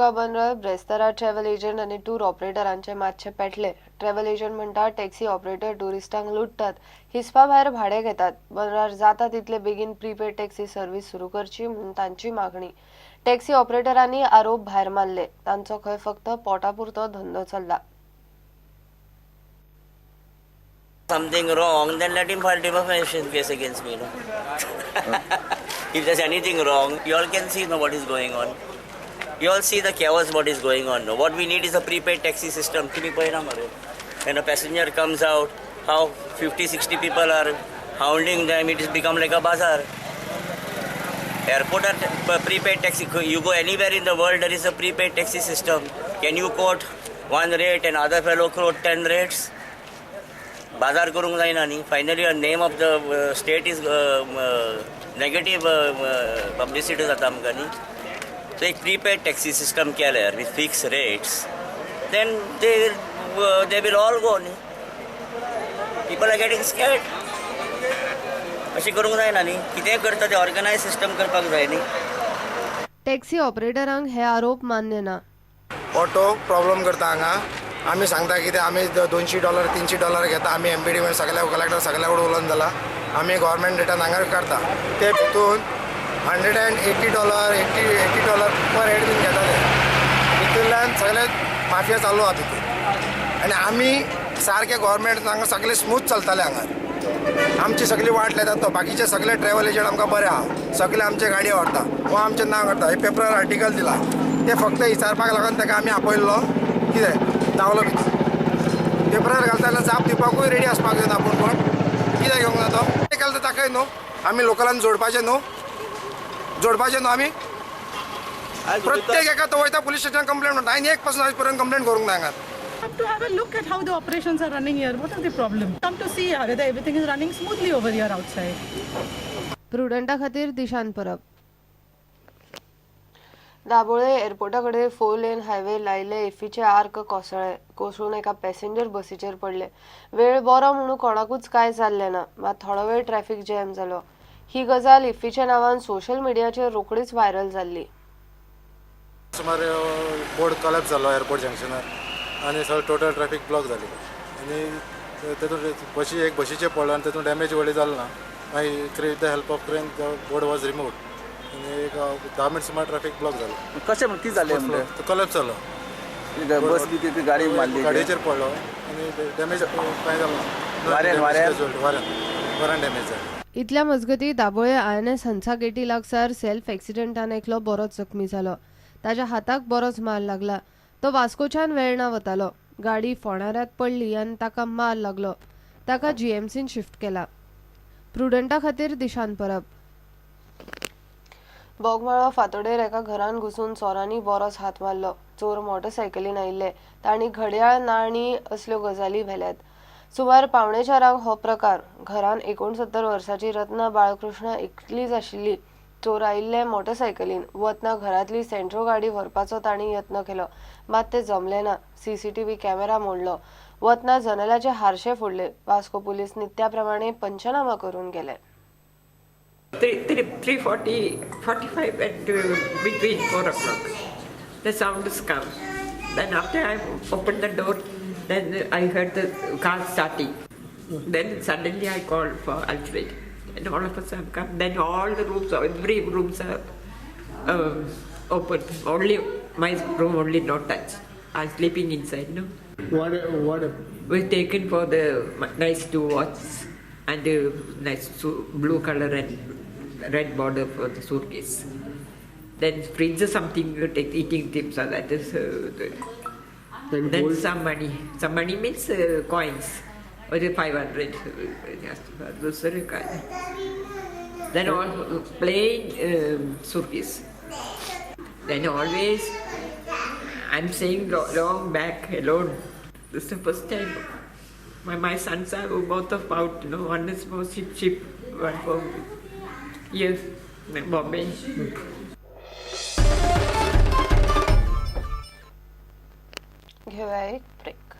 दिवगा बंदरार ब्रेस्तारा travel agent आनी tour ऑपरेटरांचे मातशे पेटले. Travel agent म्हणटा टॅक्सी ऑपरेटर ट्युरिस्टांक लुट्टात, हिसपा भायर भाडें घेतात. बंदरार जाता तितले बेगीन प्रीपेड टॅक्सी सर्वीस सुरू करची म्हूण तांची मागणी. टॅक्सी ऑपरेटरांनी आरोप भायर मारले. तांचो खंय फक्त पोटापुरतो धंदो चल्ला. Something wrong, then let him file defamation case against me. No? If there's anything wrong, you all can see, no, what is going on. You all see the chaos what is going on. No? What we need is a prepaid taxi system. When a passenger comes out, how 50, 60 people are hounding them, it has become like a bazaar. Airport are prepaid taxi. You go anywhere in the world, there is a prepaid taxi system. Can you quote one rate and other fellow quote 10 rates? बाजार करूंक जायना न्ही. Finally name of the state is negative publicity जाता आमकां न्ही. So एक prepaid taxi system केल्यार with fix rates, then they will all go न्ही. People are getting scared. अशें करूंक जायना न्ही. कितेंय करता तें ऑर्गनायज सिस्टम करपाक जाय न्ही. टॅक्सी ऑपरेटरांक हे आरोप मान्य ना. ऑटो प्रॉब्लम करता हांगा. आमी सांगता कितें, आमी $200 $300 घेता. आमी एमपीडी सगल्या कलेक्टर सगल्या कडेन उलोवन जाला. आमी गव्हर्मेंट रेटान हांगा करता. ते भितून $180 $80 पर हेड बीन घेता. ते भितूरल्यान सगळे माफिया चालू आहा भितूर. आनी आमी सारके गव्हर्मेंट हांगा सगळे स्मूथ चलताले. हांगा आमची सगळी वाट लायतात. तो बाकीचे सगळे ट्रॅव्हल एजंट आमकां बरे आहा. सगळे आमचे गाडये व्हरता वो आमचें नांव करता. हे पेपरार आर्टिकल दिला. ते फक्त विचारपाक लागून ताका आमी आपयल्लो. कितें धांवलो भितर पेपरार घालता जाल्यार जाप दिवपाकूय रेडी आसपाक जाय. आपूण कोण कित्याक घेवंक ना तो केलें तर दाखय न्हू. आमी लोकलान जोडपाचें न्हू, जोडपाचें न्हू. आमी प्रत्येक एका तो वयता पुलीस स्टेशन कंप्लेंट म्हणटा. हांवें एक पासून आयज पर्यंत कंप्लेंट करूंक ना हांगा. Come to have a look at how the operations are running here. What is the problem? Come to see whether everything is running smoothly over here outside. प्रुडंटा खातीर दिशांत परब. दाबोळे एअरपोर्टा कडेन 4 लेन हायवे लायिल्ले इफ्फीचे आर्क कोसळ्ळे. कोसळून एका passenger बसीचेर पडले. वेळ बरो म्हणून कोणाकूच कांय जाल्लें ना, मात थोडो वेळ ट्रॅफिक जॅम जालो. ही गजाल इफ्फीच्या नांवान सोशल मिडियाचेर रोखडीच व्हायरल जाल्ली. सुमार बोर्ड कॉलॅप्स जालो एअरपोर्ट जंक्शनार आनी सगळें टोटल ट्रॅफिक ब्लॉक जाली आनी तेतून बशी एक बशीचेर पडलो आनी तेतून डॅमेज व्हडली जालो ना. मागीर with the help of crane the board was removed आनी एक 10 मिनट सुमार ट्रॅफिक ब्लॉक जालो. कशें म्हण कितें जालें म्हणजे? तो कॉलॅप्स जालो. बस बी कितें गाडी मारली? गाडयेचेर पडलो आनी डॅमेज कांय जालो ना. वाऱ्यान वाऱ्यान वाऱ्यान वाऱ्यान डॅमेज जालें. इतल्या मजगती दाबोळे आयएनएस हंसा गेटी लागसार सेल्फ एक्सिडंटान एकलो बरोच जखमी जालो. ताच्या हाताक बरोच मार लागला. तो वास्कोच्यान वेर्णा वतालो. गाडी फोणाऱ्यात पडली आनी ताका मार लागलो. ताका जीएमसीन शिफ्ट केला. प्रुडंटा खातीर दिशांत परब. बोगमाळो फातोडेर एका घरान घुसून चोरांनी बरोच हात मारलो. चोर मोटरसायकलीन आयिल्ले. तांणी घडयाळ, नाणी असल्यो गजाली व्हेल्यात. सुमार 3:45 हो प्रकार. घरान 69 वर्साची रत्ना बाळकृष्ण एकलीच आशिल्ली. चोर आयिल्ले मोटरसायकलीन. वतना घरांतली सेंट्रो गाडी व्हरपाचो तांणी यत्न केलो, मात ते जमले ना. सीसीटीव्ही कॅमेरा मोडलो. वतना जनेलाचे हारशे फोडले. वास्को पुलीस नित्या प्रमाणे पंचनामा करून गेले. 3:40, 45 and between 4 o'clock. The sound has come. Then after I opened the door, then I heard the car starting. Then suddenly I called for Alfred. And all of us have come. Then all the rooms, every rooms are open. Only my room only not touched. I'm sleeping inside, no? What We're taken for the nice two watch and the nice blue color and red border for the suitcase. Then fridge something, take eating tips or that is. Then Then gold? some money. Some money means coins. Or the 500. Just, those are kind. Then all plain suitcase. Then always, I'm saying long back alone. This is the first time. My sons are both of out. One is for ship, one for yes, Bombay. घेऊया एक break.